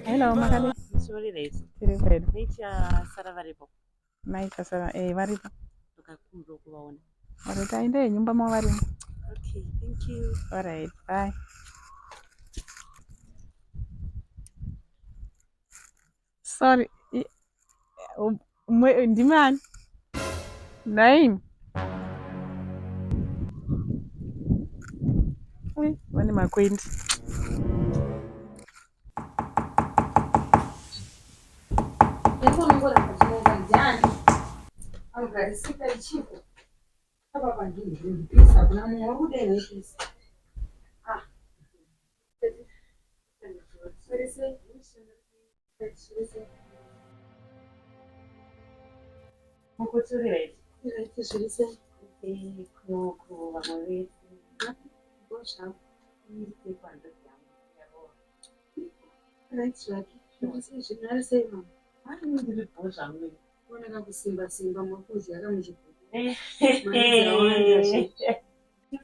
Hello, makadii? Sorry, right. Tiri kwedu. Neichasara varipo. Mai Chasara, eh, varipo. Ndokakumbira kuvaona. Alright, aende nyumba mavo varimo. Okay, thank you. Alright, bye. Sorry. Ndimi ani? Nhaimi. Ui, vane makwendi.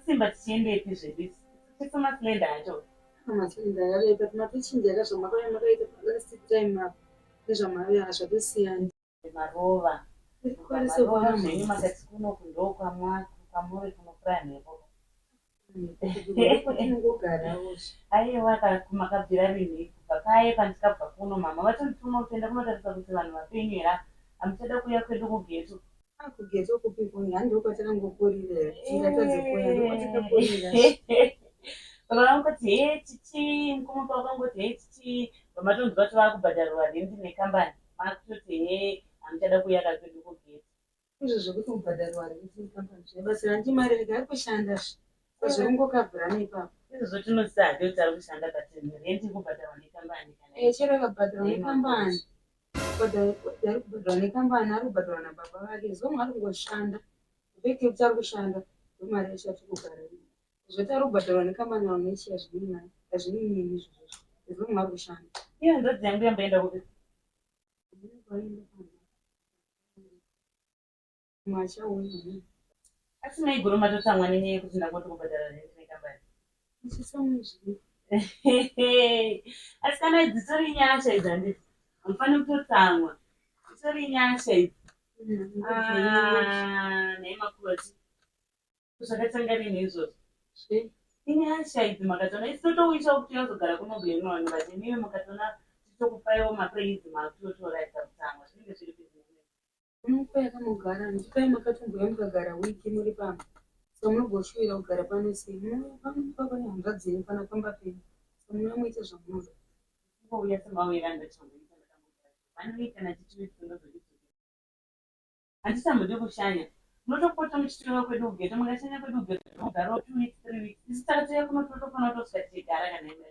Simba tichiendepi zvedu isu? Tisu maslender acho. Maslender akarepa matochinja ka zvamakauya makaita last time apa nezvamave hazvatosiyani. Marova. Marova zvenyu makati kunoku ndokwamuri kunofuraya mhepo. Aiwa makabvira rinhi kubva paye pandikabva kuno mama vatondituma kuti enda kunotarisa kuti vanhu vapenyu here hamuchada kuuya kwedu kugeto. Kugeto kupi kuni handi ndokwatangokurira here tingatadze kuuya ndokwatakakurira. Baba vangoti he chichi mukoma pavakangoti he chichi vamatonzwa kuti vakubhadharirwa rendi nekambani makutoti he hamuchada kuuya ka kwedu kugeto. Izvo zvekuti kubhadharirwa rent nekambani zvaibatsira handi mari rega ari kushanda zve zvekungokavhurana ipapo. Izvozvo tinoziva hake kuti ari kushanda but rent iri kubhadharwa nekambani kana Eh, chero akabhadharwa nekambani ari kubhadharwa nekambani ari kubhadharwa nababa vake zomwe ari kungoshanda effect yekuti ari kushanda ndomari yacho yatiri kugara iyo zvoti ari kubhadharwa nekambani vanoichi hazvinei neni izvozvo zomwe ari kushanda. Iyo hanzvadzi yangu yamboenda kupi? Asi maiguru matotsamwa nenyaya yekuti ndangoti kubhadhara rent nekambani. Asi kana idzi dzitori nyasha idzi handiti hamufaniri kutotsamwa. Dzitori nyasha idzi. Ah, nhai makoti. Zvakatanga rini izvozvo? Inyasha idzi makatoona isu totowisha kuti yazogara kuno Glen but imimi mukatoona tichitokupaiwo mapraise makutotoratidza kutsamwa zvinenge zviri busy. Munopa yakamugara ndipai makatombouya mukagara wiki muri pano saka munogoshuwira kugara pano sei munouya pano papa nehanzvadzi yenyu pana pamba penyu saka munouya moita zvamunoda. Kungouya semauyire andachangoita ndakambogara one week kana 2 weeks ndozodzoka. Handiti hamudi kushanya munotopota muchitouya kwedu kugeto mukashanya kwedu kugeto tinogarawo 2 weeks 3 weeks isu takatouya kuno tinotofanira kutosvika tichigara kana imba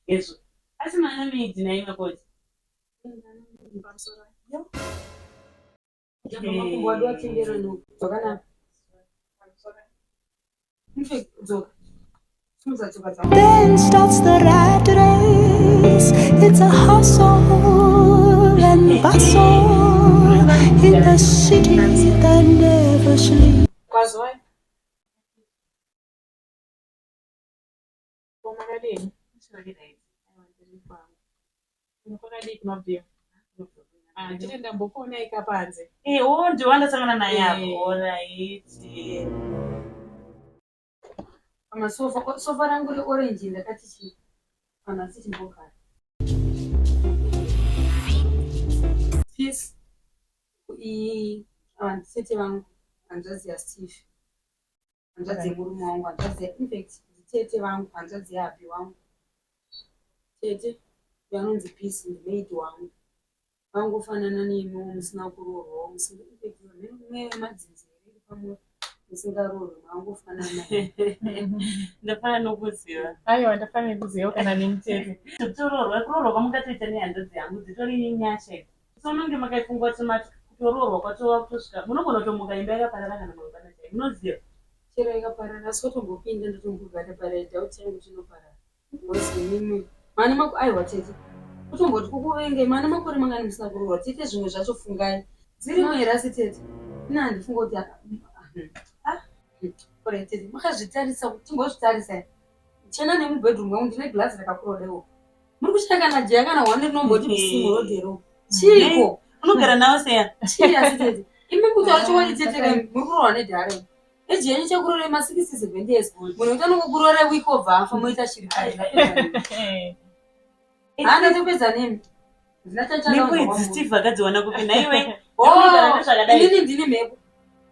Hezvo asi mana maid nhai makoti. Then starts the rat race. It's a hustle and bustle in the city that never sleeps. Kwaziwai. Ko makadini? Kwakadii kumabviyo? Ah, chete ndambokuonai ka panze. Eh, oh, ndiwe wandasangana naye apo. Eh. Alright. Pamasofa, sofa rangu reorange ndakati chii? Vanhu asi chimbogara. Peace. Iyi ava nditete vangu, hanzvadzi yaSteve. Hanzvadzi yemurume wangu, hanzvadzi ya infact nditete vangu, hanzvadzi yahubby wangu. Tete uyo anonzi Peace ndimaid wangu. Vangofanana nemiwo musina kuroorwawo musinga infact hameno mweya wemadzinza here iri pamuri musingaroorwi mangofanana. Ndafara nokuziva. Aiwa ndafanira kuziva kana nemi tete. Kutoroorwa, kuroorwa kwamungatoita nehanzvadzi yangu dzitori nyasha idzi. So munenge makaifunga kuti mati kutoroorwa kwatova kutosvika munogona kutomuka imba yakaparara kana mangwana chaiyo munoziva. Chero ikaparara asi watombopinda ndotombogara para doubt yangu chinoparara. Because imimi mane maku aiwa tete. Kutomboti kukuvenge mana makore mangani musina kuroorwa tete zvimwe zvacho fungai. Dzirimo here asi tete? Ini handifunga kuti ah, kore tete makazvitarisa timbozvitarisa. Chena nemubedroom mangu ndine glass rakakura daiwo. Muri kushaya kana jeya kana one rinomboti musimu road here. Chiiko? Unogara nawo seya? Chii asi tete? Imi kutaura chokwadi tete kai muri kurohwa nedhare. Eji yenyu chakurore ma 60 70 years. Munhu unoita nokukurore week obva afa moita chiri kare. Haa ndatopedza nemi. Ndina chacha. Mhepo idzi Steve akadziwana kupi nhaiwe? Oh, inini ndini mhepo.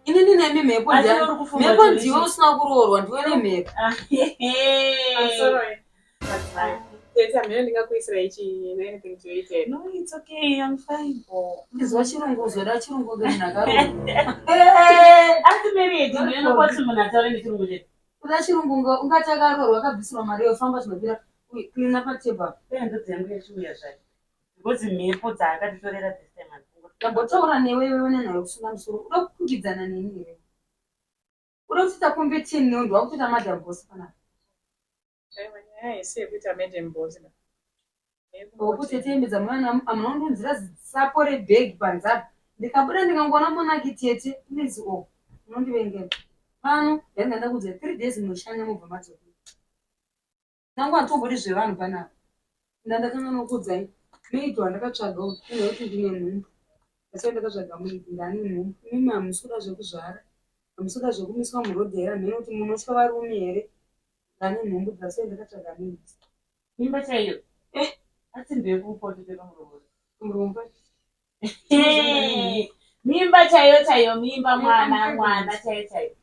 Inini nemi mhepo ndiani? Mhepo ndiwe usina kuroorwa ndiwe nemhepo. I'm sorry. Tete, hameno ndingakuisira ichi anything to eat here. No, it's okay. I'm fine. Ndizwa chirungu uzoda chirungu ngemunhu akaroorwa. Asi married ndinokoti munhu ataure nechirungu chete. Kuda chirungu ungati akaroorwa akabvisirwa mari yofamba zvinopera clean up table. Hanzvadzi yangu yachiuya zvayo. Because mhepo dzaakatitorera this time handifungi. Ndambotaura newe iwewe nenhau yekusunga musoro. Uda kukwikwidzana neni here? Uda kutoita competition newe ndiwa kutoita madam boss panapa. Aiwa, nyaya haisi yekuita madam boss. Wokuti tete mwana amuna kundunzira zisapo rebhegi panze apa. Ndikabuda ndikangoona monaki tete please oh unondivengera. Pano ndainga ndakudza 3 days munoshanya mobva madzokera. Nangu handitombodi zvevanhu panapa. Ndandakanganwa kukuudzai maid wandakatsvaga uyu unoziva kuti ndine nhumbu. That's why ndakatsvaga maid ndane nhumbu. Imimi hamusi kuda zvekuzvara. Hamusi kuda zvekumiswa muroad here hameno kuti munotya varume here. Ndane nhumbu that's why ndakatsvaga maid. Mimba chaiyo. Eh. Asi ndeyekupa utete pamuromo. Muromo. Mimba chaiyo chaiyo mimba mwana mwana chaiyo chaiyo.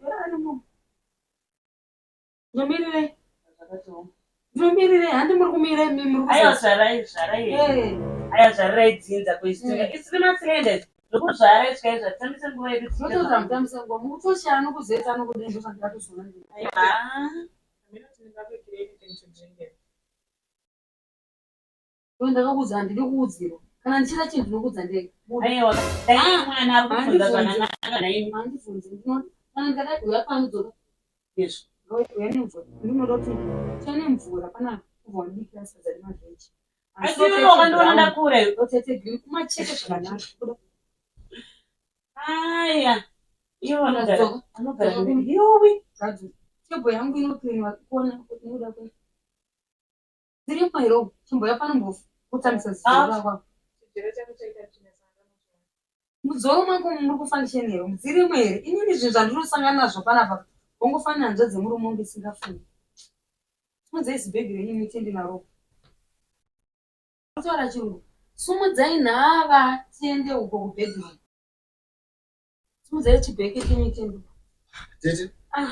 Ndinomirirei? Zvakatooma. Ndinomirirei? Handi muri kumira imi muri Aiwa zvarai zvarai. Eh. Aiwa zvarirai dzinza kuisitinga. Isu nematsirenda zvokuzvara izvi kaizvo hatitambise nguva yedu. Munotoita mutambisa nguva mukutoshaya nokuzoita nokudii ndozvandakatozoona ndini. Aiwa. Hameno kuti ndingakuitira anything to drink here. Iwe ndakakuudza handidi kuudzirwa. Kana ndichida chinhu ndinokuudza ndega. Buda. Aiwa dai mwana ari kubvunza zvakanaka naimi. Handibvunzi. Kana ndikada kuuya pano dzoka. Izvo. Uya nemvura. Ndinoda kuti uya nemvura panapa ubva wandibikira sadza remavheji. Asi iwewe wakandiona ndakura iwe. Tete green kumacheke zvakanaka. Buda. Aya. Iwe anogara. Dzoka. Anogara. Dzoka. Yowi. Gadzo. Tebho yangu inocleanwa kuona inoda ku. Dziripo here uku? Chimboya pano mbofu. Kutambisa ziso Ah. rako. Chijere chako chaita tsvina saka ndanochiona. Mudzoro mako muri kufunction here? Dzirimo here? Inini zvinhu zvandinosangana nazvo panapa. Wangofanira hanzvadzi dzemurume wangu isingafungi. Sumudzai zibhegi renyu mutende naro. Kutaura chirungu. Sumudzai nhava tiende uko kubedroom. Sumudzai chibheke chenyu tiende. Tete. Ah.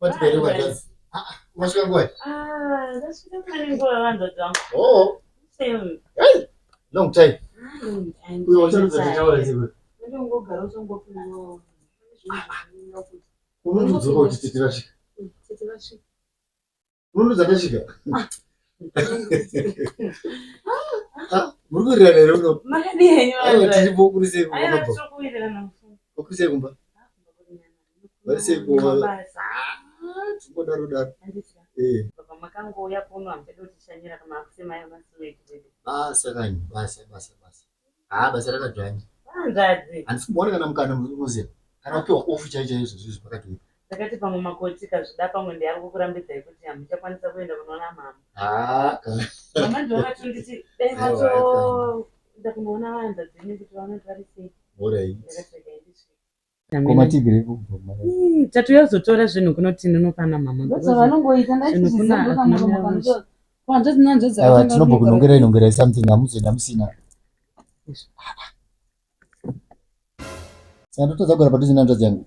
Matipere kwajazi. Ah, ah, masvika nguwai? Ah, ndasvika pane nguva vanzvadzi vangu. Oh, Same. hey, long time. I'm Uyo wacharudza tichaura chibwe. Ndongogara uchongopinda. Unondudzoka kuti tete vasvika. Tete vasvika. Unondudza ndasvika. Ah, muri kuwirirana here uno? Makadii henyu Aiwa vanzvadzi? tiripo kuri sei Aiwa kumba? tiri kuwirirana mufungo. Kuri sei kumba? Vari sei kumba? Mabasa. Tingodaro daro. Handiti. Eh, Baba makangouya kuno hamuchadi kutishanyira kana makusema masuweki kwedu. basa kani, basa basa basa. Ah, basa rakadzvanya. Vanzvadzi. Handisi kumboona kana mukana muziya. Kana kupiwa off chaiyo chaiyo izvozvo pakati wepo. Ndakati pamwe makoti kazvida pamwe ndeyari kukurambidzai kuti hamuchakwanisa kuenda kunoona mama. Ah, kana. Mama ndivo vatonditi dai Aiwa, vatoenda kunoona vanzvadzi venyu kuti vaone kuti vari sei. Alright. Ndakati regai ndisvike. Komatigire kubva. Tatoyazotora zvinhu kunoti ndinopana mama. Ndozvavanongoita Zvinhu kuna- hanzvadzi nehanzvadzi Aiwa tinombokunongerai nongerai something hamuzoenda musina. Saka ndotadza kugara padhuze nehanzvadzi yangu.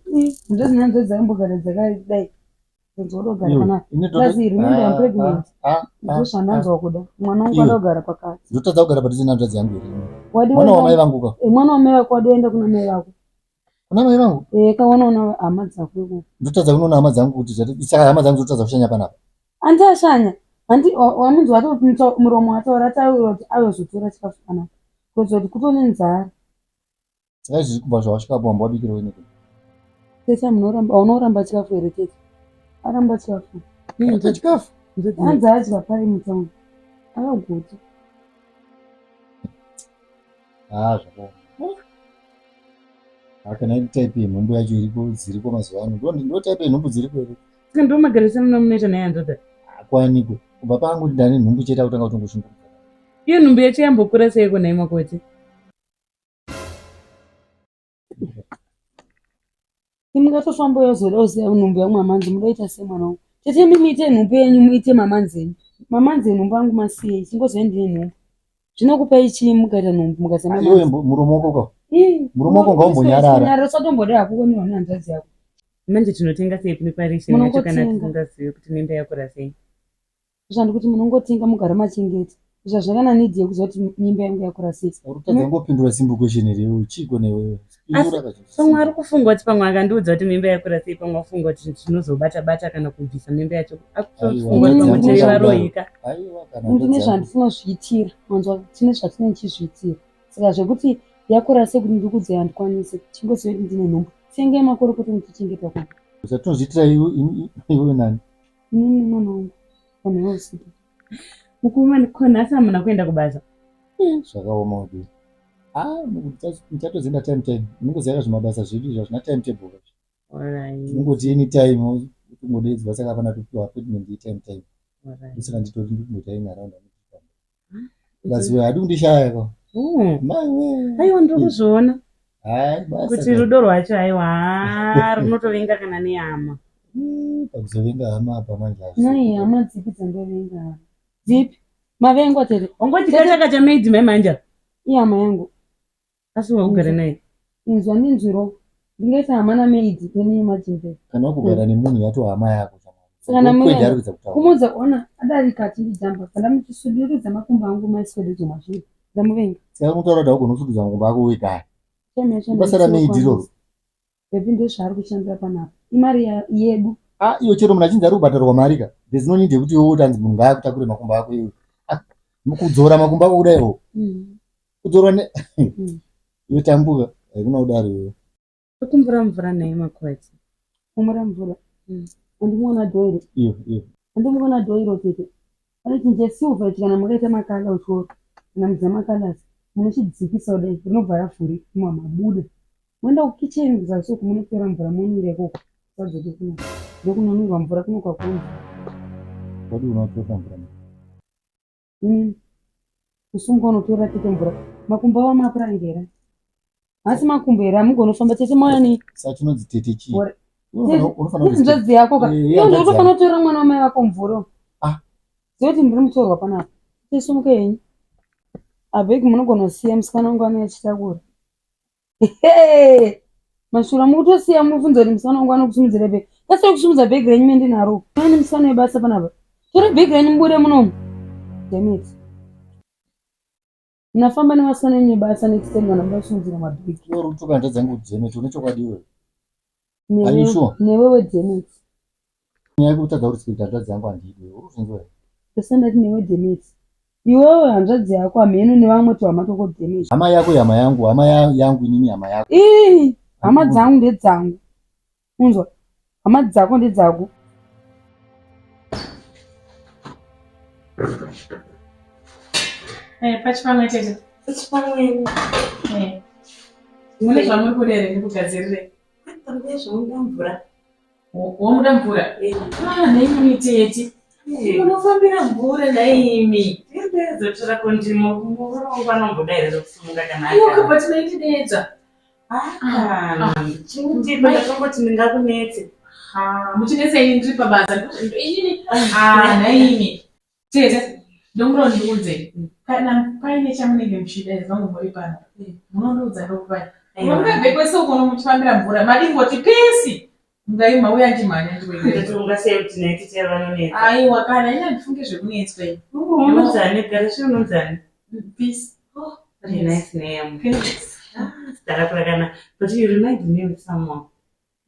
Hanzvadzi nehanzvadzi dzakambogara dzakadai. Ndodogara Iwe, panapa. ini ndoda- Plus, remember I'm Ah, pregnant. ah, ah, Ndozvandanzwa kuda. Mwana wangu Iwe. ada kugara pakati. Ndotadza kugara padhuze nehanzvadzi yangu here? Wadi Mwana wamai waenda- vangu ka. Eh, mwana wamai vako wadi waenda kuna mai vako. Kuna mai vangu? Eh, kaona hama dzako ikoko. Ndotadza kunoona hama dzangu kuti zvati saka hama dzangu dzotadza kushanya panapa. Handi ashanya. Handi wamunzwa atopinza muromo ataura ataura kuti ayozotora chikafu panapa. Kuratidza kuti kutone nzara. Saka izvi kubva zvawasvika apo wamba wabikira wene. Tete munoramba unoramba chikafu here tete? Aramba chikafu. Chikafu. Hanzi adya pai mutauni. Akaguta. Ah, zvakaoma. Ah, kana iri type yenhumbu yacho iriko dziriko mazuva ano. Ndo ndo type yenhumbu dziriko here? Saka ndo magarisano amunoita naye hanzvadzi? Hakwaniko. Kubva paangu ndane nhumbu chete akutanga kutongoshungurudza. Iyo nhumbu yacho yambokura seiko nhai makoti? Imungatofamba yozoda kuziva nhumbu yangu mamanzi munoita sei mwana wangu? Tete imi muite nhumbu yenyu muite mamanzi enyu. Mamanzi enhumbu angu masiyei chingozivai ndine nhumbu. Zvinokupai chii mukaita nhumbu mukaita mamanzi? Iwe muromo wako ka. Muromo wako ngaumbonyarara. Nyarara usatomboda hako kuoniwa nehanzvadzi yako. Manje tinotenga sei preparation yacho kana tisingazivi kuti mimba yakura sei? Zvandikuti munongotenga mugara machengeta. Izvo hazvina kana need yekuziva kuti mimba yangu yakura sei. Urikutadza kungopindura simple question here iwe chiiko newe? Pindura ka. Pamwe ari kufunga kuti pamwe akandiudza kuti mimba yakura sei pamwe afunga kuti tinozobata bata kana kubvisa mimba yacho. Akutofunga kuti pamwe tiri varoyi ka. Aiwa kana Ndine zvandinozviitira manzwa tine zvatinenge tichizviitira. Saka zvekuti yakura sei kuti ndikudze handikwanise. Chingoziva kuti ndine nhumbu. Tsengai makorokoto muchichengeta kwangu. Zvatinozviitira iwe nani? Inini nemwana wangu vanhu vausipo. Mukoma ko nhasi hamuna kuenda kubasa? Zvakaoma udu. Ah, muchatozoenda time time. Munongoziva zvimabasa zvedu izvi hazvina time table. Alright. Tinongoti any time utongodaidzwa saka hapana topiwa appointment yetime time. Alright. Ndosaka nditori ndikumboita in around. Plus we hadi kundishaya ko. Mai we. Aiwa ndiri kuzviona. Hai basa. Kuti rudo rwacho aiwa haa runotovenga kana nehama. Pakuzovenga hama apa manje. Nhai hama dzipi dzandovenga? Dzipi? Mavengwa tete. Ongoti kacha kacha maid mai manja. Ihama yangu. Asi waugare naye. Inzwa ndinzwiro. Ndingaita hama namaid can you imagine that? Kana wakugara nemunhu yato hama yako. Saka namuya kumuudza ona adarika achindijamba kana muchisudirudza makumbo angu maiswededzwa mashure ndamuvenga. Saka unotaura kuti haugoni kusududza makumbo ako wega. Basa ramaid iroro. Baby ndezvaari kushandira panapa. Imari yedu. Ah, iyo chero munhu achinzi ari kubhadharwa mari ka. There's no need yekuti iwe utanzi munhu ngaakutakure makumbo ako iwe. Ah, kudzora makumbo ako kudai wo. Kudzorwa ne iwe tambuka. Haikuna kudaro iwe. Tokumbura mvura nhai Makwati. Kumbura mvura. Andimuona dhoiro. Iyo, iyo. Andimuona dhoiro tete. Pane chinhu chesilver ichi kana makaita makala uchoro kana mudza makalas munochidzikisa kudai rinobva ravhurika mabuda. Moenda kukitchen kuzasi uku munotora mvura monwira ikoko. Sadzoke kuno. Ndokunonwirwa mvura kuno kwakunzi. Wadi unotora mvura. Inini kusunga unotora tete mvura. Makumbo avo mapuranga here? Hasi makumbo here amugona kufamba tete mauya nei? Saka chinonzi tete chii? Hanzvadzi yako ka. Eh, Iwe ndiwe utofanira kutorera mwana wamai vako mvura. Ah. Ziva kuti ndiri mutorwa panapa. Tete sumuka henyu. Abhegi munogona kusiya musikana wangu anouya achitakura. Mashura mukutosiya mubvunza kuti musikana wangu anokusimudzira bhegi. Kasira kusimudza bhegi renyu mende naro. Pane musikana webasa panapa. Tora bhegi renyu mubude munomu. Damn it. Ndafamba nevasikana venyu vebasa next time kana muda kusimudzira mabhegi. Iwe uri kutuka hanzvadzi yangu kuti damn it, une chokwadi iwe. Are you sure? Newe we damn it. Nyaya yekutadza kurespecta hanzvadzi yangu handiidi iwe. Uri kuzvinzwa here? Ndosaka ndati newe damn it. Iwewe hanzvadzi yako hameno nevamwe tuhama twako damn it. Hama yako ihama yangu, hama yangu inini hama yako. Ii, hama dzangu ndedzangu. Unzwa? Hama dzako ndedzako. Eh, pachipamwe tete. Pachipamwe. Eh. Mune zvamuri kuda here ndikugadzirire? Pamwe zvamuda mvura. Womuda mvura? Eh. Ah, nhaimi tete. Munofambira mvura nhaimi. Ndindozotora kondimo muroora wangu anomboda here zvokusimuka kana Iwe ukabva tinoindidedza. Ah, chindipa ndakangoti ndingakunetse. Muchinetsa ini ndiri pabasa. Inini ah nhaimi. Tete, ndokuda undiudze kana paine chamunenge muchida as long muri pano. Munondiudza ndokupai. Mungabve kwese uko muchifambira mvura madingoti pesi. Mungaima uya achimhanya ndikuenda. Ndati ungasei kuti naiti tete vanonetsa. Aiwa kana ini handifunge zvekunetswa ini. Unonzani gara svi unonzani. Peace. Oh, what a nice name. Peace. Ah, zita rako rakanaka. But you remind me of someone.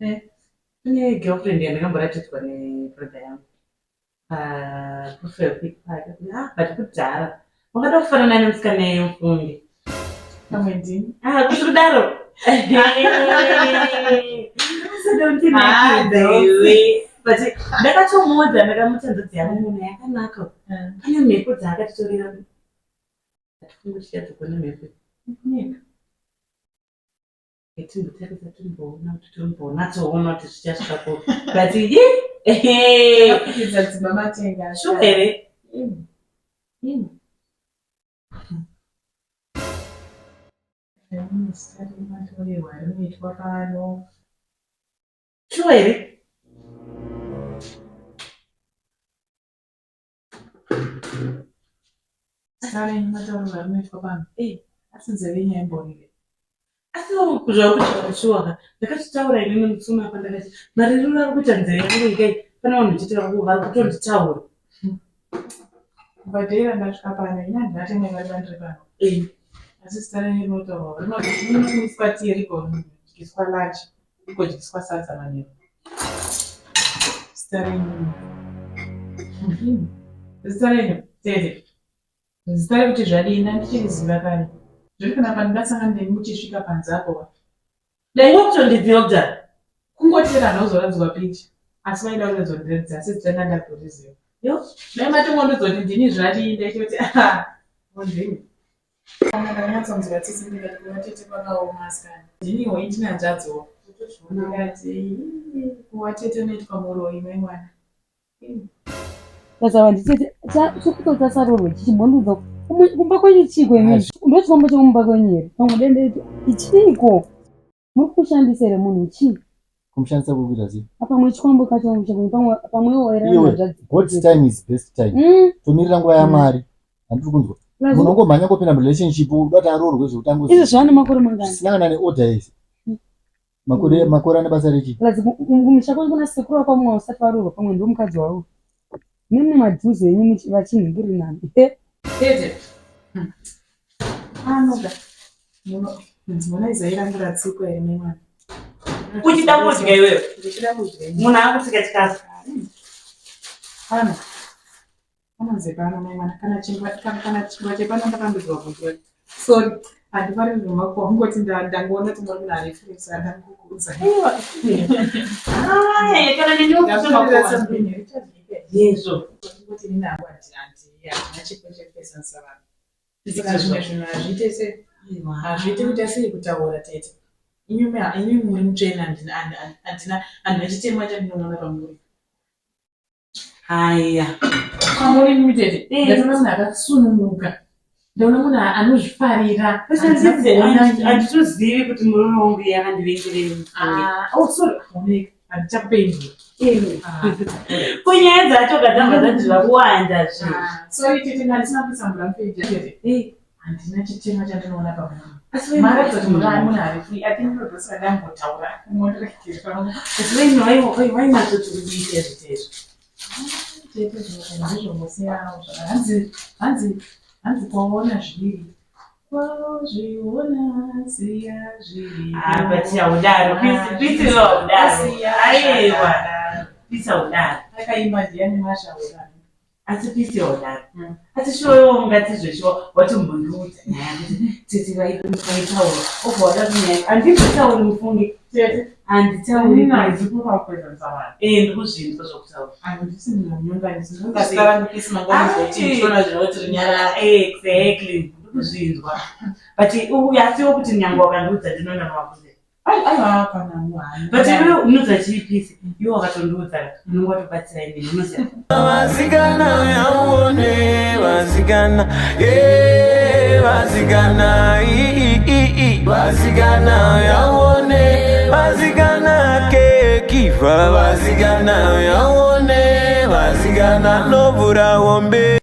Eh. Kune girlfriend yandakamboratidzwa nebrother yangu. Paprofile pic pake. Ah, but kudhara. Wakada kufanana nemusikana iye mufunge. Pamwe ndini. Ah, kuti kudaro. Usada kundinakidza iwe. But ndakatomuudza ndakamuti hanzvadzi yangu munhu yakanaka. Pane mhepo dzaakatitorera. Hatifungi kuti tichadzokwa nemhepo. Kunyepa. Timbotarisa timboona kuti timbonatsoona kuti zvichasvika kupi. But ye ehe Kupidza dzimba matenga. Shuwa here? Zita rematorerwa rinoitwa pano. Shuwa here? Zita renyu mataurirwo arinoitwa pano. Eh. Asi nzeve yenyu haimborire. Asi zvakuti shuwa ka ndakatotaura inini mutsuma apa ndakati maririro ari kuita nzeve yangu ikai pane vanhu chete vari kutonditaura. Kubva day randasvika pano ini handina tenga vari bandiri pano. Asi zita renyu rinotaurwa rinoiswa tii rigodyiswa lunch rigodyiswa sadza manheru. Zita renyu. Zita renyu tete. Zita rekuti zvadii ndandichiriziva kare. Zviri kana pandingasangana nemi muchisvika panze apo. Dai wakutondiziva kudhara. Kungotera handina kuzoratidzwa picha asi vaida kunyatsokundiratidza asi zita ndandakuriziva. Yo. Dai matongondiudza kuti ndini zvadii ndaitoti ah ndini. Ndakanyatsonzwa tsitsi ndikati kuva tete kwakaoma asikana. Ndiniwo ini ndine hanzvadziwo. Ndikati kuva tete unoitwa muroyi mai mwana. Saka vanditete chekutotasarurwe chichimbondiudza kumba kwenyu chiiko imi ndochikombo chekumba kwenyu here pamwe dende ichiiko muri kushandisa here munhu chii Kumushandisa kwekuita sei? Pamwe chikwambo kacho chekunyu pamwe pamwewo here Iwe, God's time is best time. Tomirira nguva yaMwari. Handiri kunzwa. Munhu ongomhanya ngopinda murelationship uda kuti aroorwe zvekuti angozi. Izvo zvava nemakore mangani? Zvisina kana neorder yese. Makore makore ane basa rechi. Plus kumusha kwenyu kuna sekuru vako vamwe vasati varoorwa pamwe ndiwo mukadzi wavo. Nemune madhuze enyu vachinhingirinana. Tete. Anoda. Muno izai rangu ratsikwa here mai mwana? Uchida kudya iwewe? Ndichida kudya. Munhu akutsika chikafu. Pano. Panonzi pano mai mwana kana chingwa kana chingwa chepano ndakambidzwa kudya. Sorry. Handifariri zvemakuhwa kungoti ndangoona kuti muri munhu ari free saka ndangokuudza. Haya, kana neni Ndakufarira something richadyika. Yezvo. Kungoti inini hangu handina chipo chekupesanisa vanhu. Saka zvimwe zvinhu hazviite se hazviite kuita sei kutaura tete. Imi imi muri mutsvene handina handina handina chitema chandinoona pamuri. Haya. Pamuri imi tete. Ndatoona munhu akasununguka. Ndaona munhu anozvifarira. Handitozivi kuti murume wangu iye akandivengerei. Ah, oh sorry. Oneka. Handichakupei mvura. Ko nyaya dzacho kadzabva dzadyiwa kuwanda zve. Sorry tete ndandisina kuisa mvura mufiriji tete. Handina chitema chandinoona pamuri. Maratidza kuti muri munhu ari free. I think ndodosaka ndambotaura. Mondiregerera. Asi vainatsoti kudiita zvitezvo. Tete zvimwe ndizvongosiyanawo zvaka. Hanzi hanzi hanzi kwaona zviri. Kwazviona siya zviri. Ah, but haudaro. Pisi haudaro. Aiwa. Pisi haudaro. Akaimba ndiani mashaura. Asi pisi haudaro. Asi shuwa ungati zveshuwa watombondiudza nyaya kuti tete vaitaura. Obva wada kunyaya. Handimbotauri mufunge. Tete. Handitauri. Ini handikupa kupesanisa vanhu. Eh, ndikuzvinzwa zvokutaura. Handisi munyonganisi. Ndinozita rangu pisi mangwana zoti ndichiona zvinoti rinyarara. Exactly. Ndikuzvinzwa. But asiwo kuti nyangwe wakandiudza ndinoona makuze. Aiwa kana muhani. But iwe unoudza chiipisi. Iwe wakatondiudza unonge watobatsira inini unoziva. Vasikana yaone vasikana eh vasikana i i i vasikana yaone vasikana kekifa vasikana yaone vasikana novhura hombe.